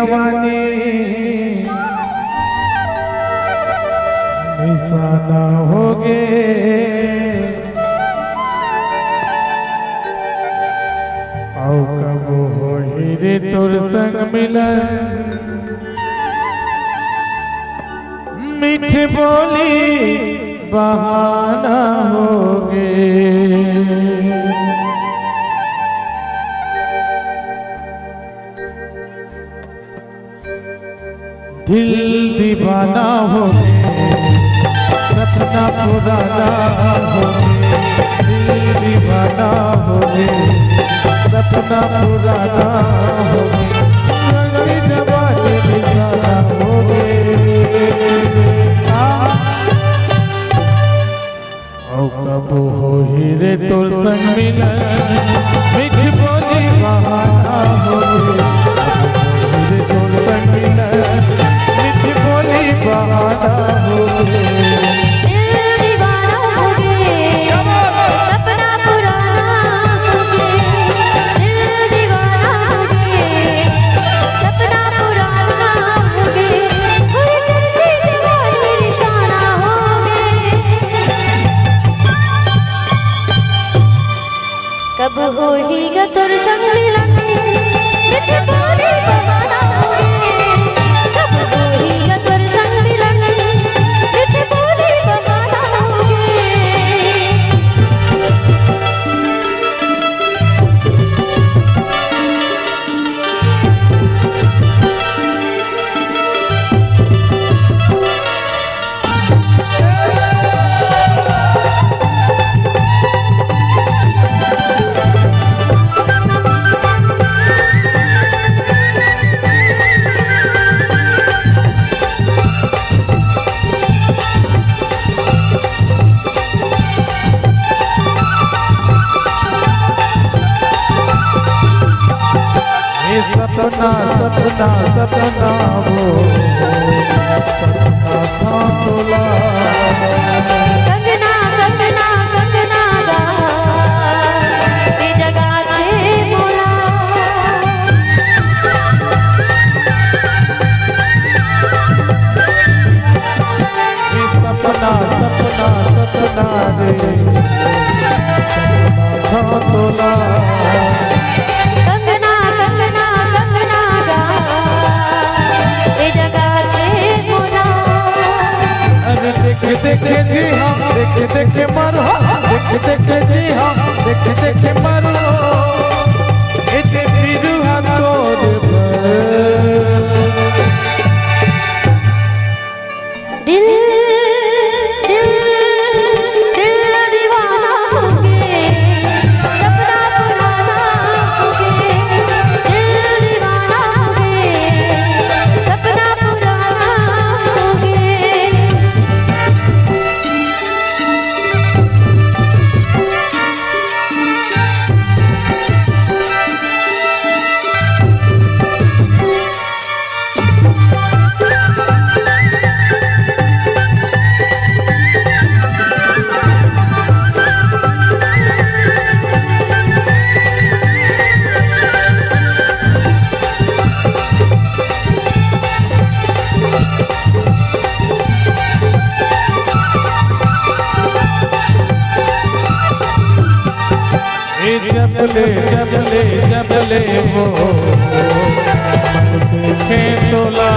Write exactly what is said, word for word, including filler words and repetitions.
जवानी निशाना होगे। अउ कब होही रे तोर संग मिलन, मीठ बोली बहाना होगे। दिल दीवाना होगे, सपना पुराना होगे। दिल दीवाना होगे, सपना पुराना होगे। रंग जवानी निशाना होगे। आ, अउ कब होही रे तोर संग मिलन, मीठ बोली बहाना होगे। कब होही रे तोर संग मिलन, मीठ बोली बहाना होगे। दिल दीवाना होगे, सपना पुराना होगे। दिल दीवाना होगे, सपना पुराना होगे। हुई चढ़ती जवानी निशाना होगे। कब होही ग तोर संग मिलन, मीठ बोली बहाना होगे। कब होही ग तोर संग मिलन, मीठ बोली बहाना होगे। ये सपना, सपना, सपना वो, सपना था तोला। कंगना, कंगना, कंगना गा, ये जगा छे मोला। ये सपना, सपना, सपना रे, सपना था तोला। कंगना, कंगना, कंगना गा, ए जगा छे मोला। अरे देख, देख जी हाँ, देख, देख मरो, देख, देख जी हाँ, देख, देख मरो। ए जे बिरुहा तोर बर। दिल, दिल, दिल दीवाना होगे, सपना पुराना होगे। दिल दीवाना होगे, सपना पुराना होगे। ए जब ले, जब ले, जब ले वो मन देखे तोला।